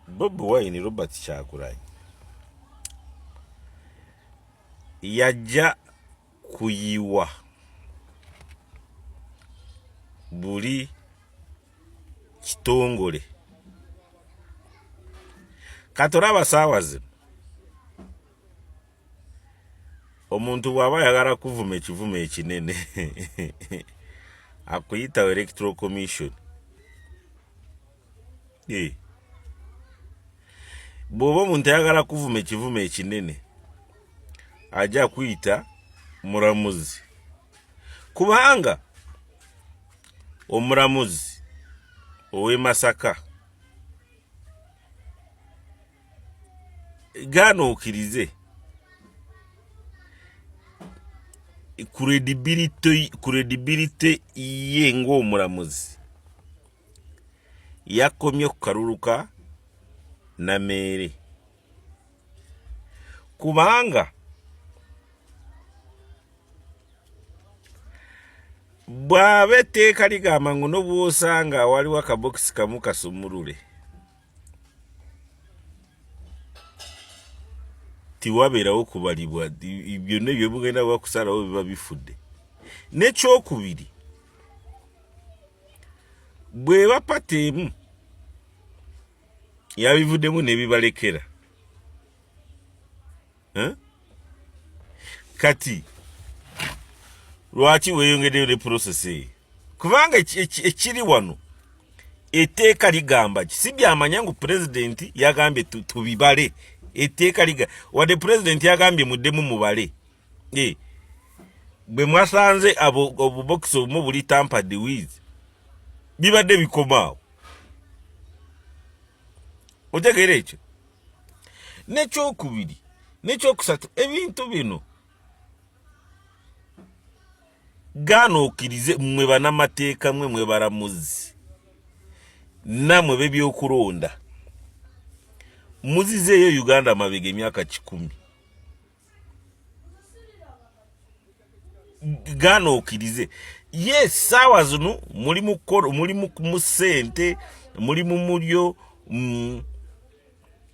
Bobi Wine Robert Kyagulanyi yajja kuyiwa buli kitongole kati olaba saawa zino omuntu bw'aba ayagala kuvuma ekivumo ekinene akuyita electoral commission. Eh. Bw'oba omuntu ayagala kuvuma ekivumo ekinene ajja kuyita mulamuzi, kubanga omulamuzi ow'e Masaka gaana okirize credibility ye ng'omulamuzi yakomye ku kalulu ka Nameere kubanga bw'aba etteeka ligamba ngu nobwosanga waliwo akabokisi kamu kasumulule tiwabeerawo kubalibwa, byonna ebyobugenda bwakusalawo biba bifudde. Nekyokubiri, bweba pata emu yabivuddemu nebibalekera, kati lwaki weyongeddeyo ne process eyo? Kubanga ekiri wano etteeka ligamba ki? Si byamanya ngu pulezidenti yagambye tubibale. Etteeka liga wadde pulezidenti yagambye muddemu mubale, bwe mwasanze abo obubokisi obumu buli tampered with, bibadde bikomaawo. Otegeera ekyo? Nekyokubiri nekyokusatu, ebintu bino gaana okirize mmwe banamateeka, mwe mwe balamuzi, namwe bebyokulonda, muzizeeyo Uganda mabega emyaka 100. Gaana okirize ye saawa zino muli mukolo, muli mu ssente, muli mu mulyo,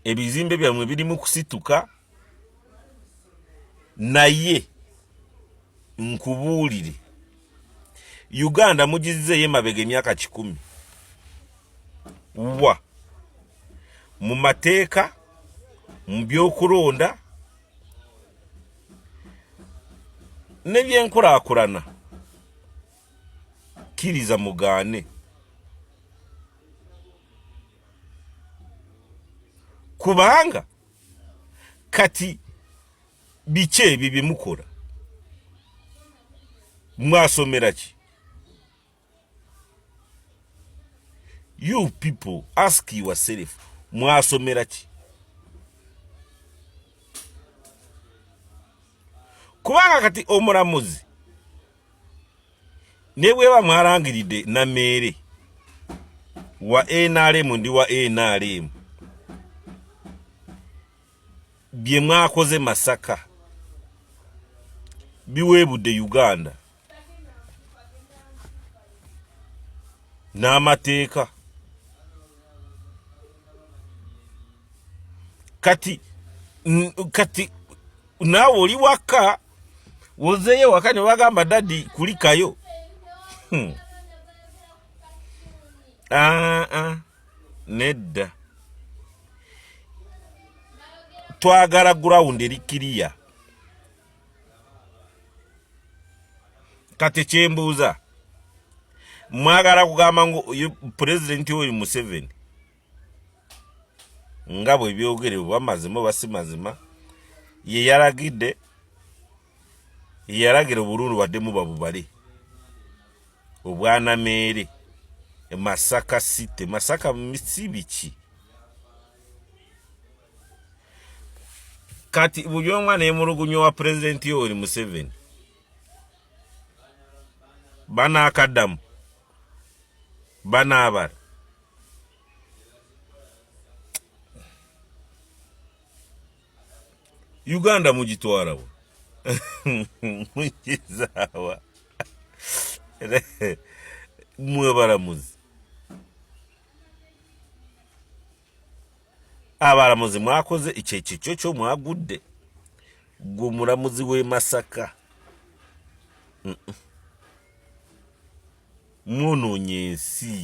ebizimbe byammwe biri mu kusituka, naye nkubuulire, Uganda mugizizeeyo emabega emyaka 100 wa mu mateeka, mu byokulonda n'ebyenkulaakulana. Kkiriza mugaane, kubanga kati biki ebyo bye mukola? Mwasomera ki? You people, ask yourself, mwasomera ki? Kubanga kati omulamuzi ne bweba mwalangiridde Nameere wa NRM, ndi wa NRM, bye mwakoze Masaka biweebudde Uganda n'amateeka. Kati naawe oli waka, wozeeyo waka ne bagamba daddy kulikayo. Aa, nedda, twagala ground eri clear. Kati kyembuuza, mwagala kugamba ngu pulezidenti Yoweri Museveni, nga bwe byogerebwa mazima oba si mazima, ye yalagidde, ye yalagira obululu baddemu babubale obwanameere Masaka City, Masaka si biki? Kati buli omu aneemulugunya wa pulezidenti Yoweri Museveni, banaakaddamu banaabala. Uganda mugitwalawo mugizaawa mwe balamuzi? Abalamuzi mwakoze kyekikyo kyo mwagudde. Gwe omulamuzi w'e Masaka, mwonoonye ensi.